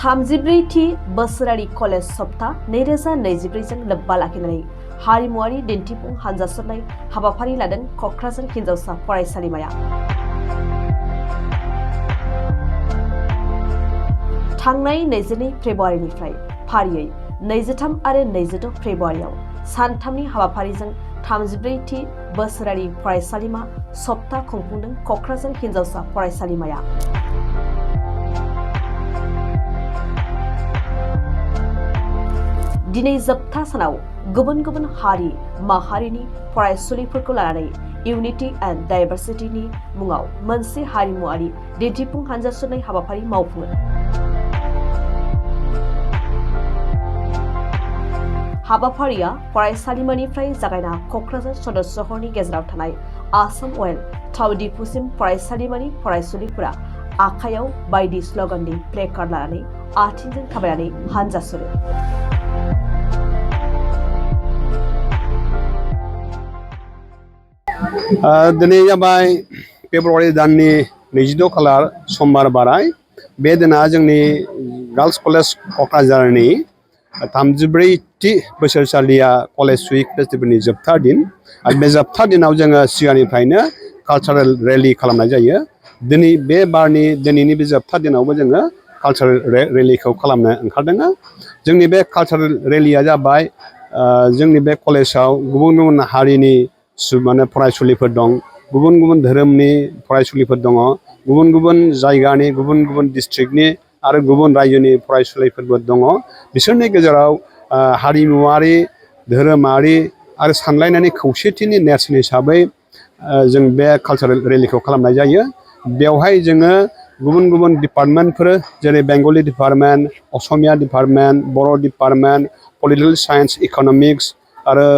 थामजिब्रैथि बोसोरारि कलेज सप्ता 2024 जों लोब्बा लाखिनानै हारिमुआरि दिन्थिफुं हानजाफोरनाय हाबाफारि लादों क'क्राझार हिनजावसा फरायसालिमाया। थांनाय 22 फेब्रुआरिनिफ्राय फारियै 23 आरो 26 फेब्रुआरियाव सानथामनि हाबाफारिजों 34थि बोसोरारि फरायसालिमा सप्ता खुंफुंदों क'क्राझार हिनजावसा फरायसालिमाया। दिनै जोबथा सानाव गुबुन गुबुन हारि माहारिनि फरायसुलिफोरखौ लानानै इउनिटि एन्ड डाइभारसिटिनि मुङाव मोनसे हारिमुआरि दिन्थिफुं हानजा सुरनाय हाबाफारि मावफुङो। हाबाफारिया फरायसालिमानिफ्राय जागायना क'क्राझार सदर सहरनि गेजेराव थानाय आसाम अइल थाव डिपुसिम फरायसालिमानि फरायसुलिफोरा आखायाव बायदि स्ल'गाननि प्लेकार्ड लानानै आथिंजों थाबायनानै हानजा सुरो। दिनै जाबाय फेब्रुआरि दाननि 22 खालार समबार बाराय। बे दिना जोंनि गार्ल्स कलेज क'क्राझारनि 34थि बोसोरसालिया कलेज उइक फेस्टिभेलनि जोबथा दिन। आरो बे जोबथा दिनाव जोङो सिगांनिफ्रायनो कालचारेल रेलि खालामनाय जायो। दिनैनि बे जोबथा दिनावबो जोङो कालचारेल रेलिखौ खालामनो ओंखारदों। जोंनि बे कालचारेल रेलिया जाबाय जोंनि बे कलेजाव गुबुन गुबुन हारिनि माने फरायसुलिफोर दं, गुबुन गुबुन धोरोमनि फरायसुलिफोर दङ, गुबुन गुबुन जायगानि गुबुन गुबुन डिस्ट्रिक्टनि आरो गुबुन रायजोनि फरायसुलिफोरबो दङ। बिसोरनि गेजेराव हारिमुआरि, धोरोमारि आरो सानलायनायनि खौसेथिनि नेरसोन हिसाबै जों बे कालचारेल रेलिखौ खालामनाय जायो। बेवहाय जोङो गुबुन गुबुन डिपार्टमेन्टफोर जेरै बेंगलि डिपार्टमेन्ट, असमिया डिपार्टमेन्ट, बर' डिपार्टमेन्ट, पलिटिकेल साइन्स, इक'नमिक्स आरो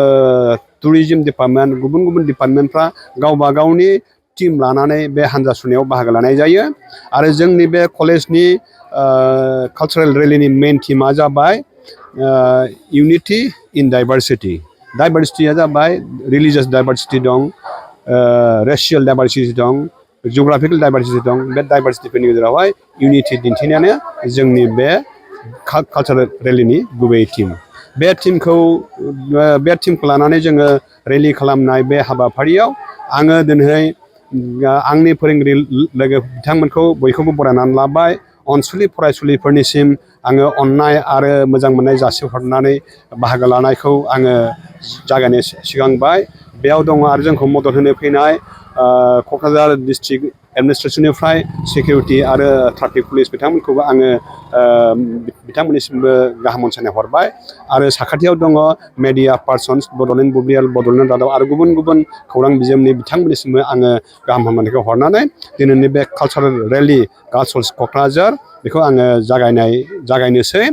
टुरिज्म डिपार्टमेन्ट, गुबुन गुबुन डिपार्टमेन्टफ्रा गावबा गावनि टिम लानानै बे हानजा सुरनायाव बाहागो लानाय जायो। आरो जोंनि बे कलेजनि कालचारेल रेलिनि मेइन टिमा जाबाय इउनिटि इन डाइभारसिटि। डाइभारसिटिया जाबाय रिलिजियास डाइभारसिटि दं, रेसियेल डाइभारसिटि दं, जिअग्राफिकेल डाइभारसिटि दं। बे डाइभारसिटिफोरनि गेजेरावहाय इउनिटि दिन्थिनायानो जोंनि बे कालचारेल रेलिनि गुबै टिम। बे टिमखौ लानानै जोङो रेलि खालामनाय बे हाबाफारियाव आङो दिनै आंनि फोरोंगिरि लोगो बिथांमोनखौ बयखौबो बरायनानै लाबाय। अनसुलि फरायसुलिफोरनिसिम आङो अननाय आरो मोजां मोननाय जासिहरनानै बाहागो लानायखौ आङो जागायनो सिगांबाय। बेयाव दङ आरो जोंखौ मदद होनो फैनाय क'क्राझार डिस्ट्रिक्ट एडमिनिस्ट्रेसननिफ्राय सिकिउरिटि आरो ट्राफिक पुलिस बिथांमोनखौबो आङो बिथांमोननिसिमबो गाहाम हामलायनाय हरबाय। आरो साखाथियाव दङ मेडिया पार्सन्स, बड'लेण्ड बुब्लियाल, बड'लेण्ड रादाब आरो गुबुन गुबुन खौरां बिजोंनि बिथांमोननिसिमबो आङो गाहाम हामलायनायखौ हरनानै दिनैनि बे कालचारेल रेलि गार्ल्स क'क्राझार बेखौ आङो जागायनोसै।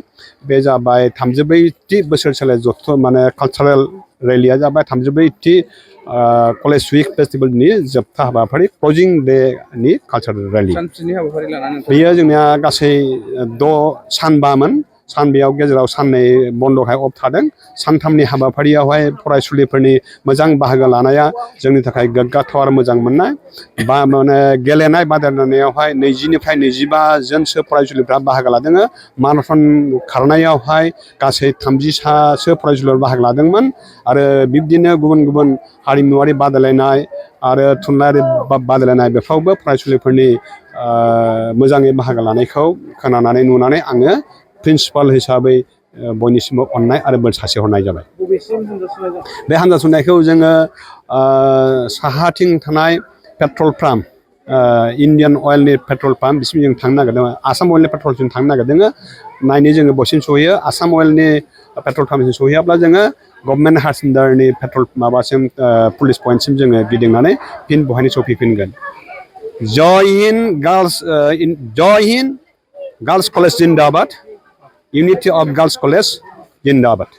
बे जाबाय 34थि बोसोरसालिया माने कालचारेल रेलिया जाबाय 34थि कलेज उइक फेस्टिभेलनि जोबथा हाबाफारि क्लजिं डेनि कालचारेल रेलि। बेयो जोंनिया गासै 6 सानबामोन। सानबायाव गेजेराव साननै बन्द'खाय अफ थादों। सानथामनि हाबाफारियावहाय फरायसुलिफोरनि मोजां बाहागो लानाया जोंनि थाखाय गोग्गाथाव आरो मोजां मोननाय। माने गेलेनाय बादायलायनायावहाय 20 निफ्राय 25 जनसो फरायसुलिफ्रा बाहागो लादों। माराथन खारनायावहाय गासै 30सासो फरायसुलिफोर बाहागो लादोंमोन। आरो बिब्दिनो गुबुन गुबुन हारिमुआरि बादायलायनाय आरो थुनलाइयारि बादायलायनाय बेफ्रावबो फरायसुलिफोरनि मोजाङै बाहागो लानायखौ खोनानानै नुनानै आङो प्रिन्सिपाल हिसाबै बयनिसिमबो अननाय आरो बोर सारस्रिहरनाय जाबाय। बे हानजा सुरनायखौ जोङो साहाथिं थानाय पेट्रल पाम्प, इन्डियान अइलनि पेट्रल पाम्प बिसिम जों थांनो नागिरदों। आसाम अइलनि पेट्रलसिम थांनो नागिरदों। नायनि जोङो बसिम सहैयो। आसाम अइलनि पेट्रल पाम्पसिम सहैयाब्ला जोङो गभर्नमेन्ट हायार सेकेन्डारिनि पेट्रल माबासिम पुलिस पइन्टसिम जोङो गिदिंनानै फिन बहायनो सफैफिनगोन। जय हिन्द girls college Zindabad, unity of girls college Zindabad.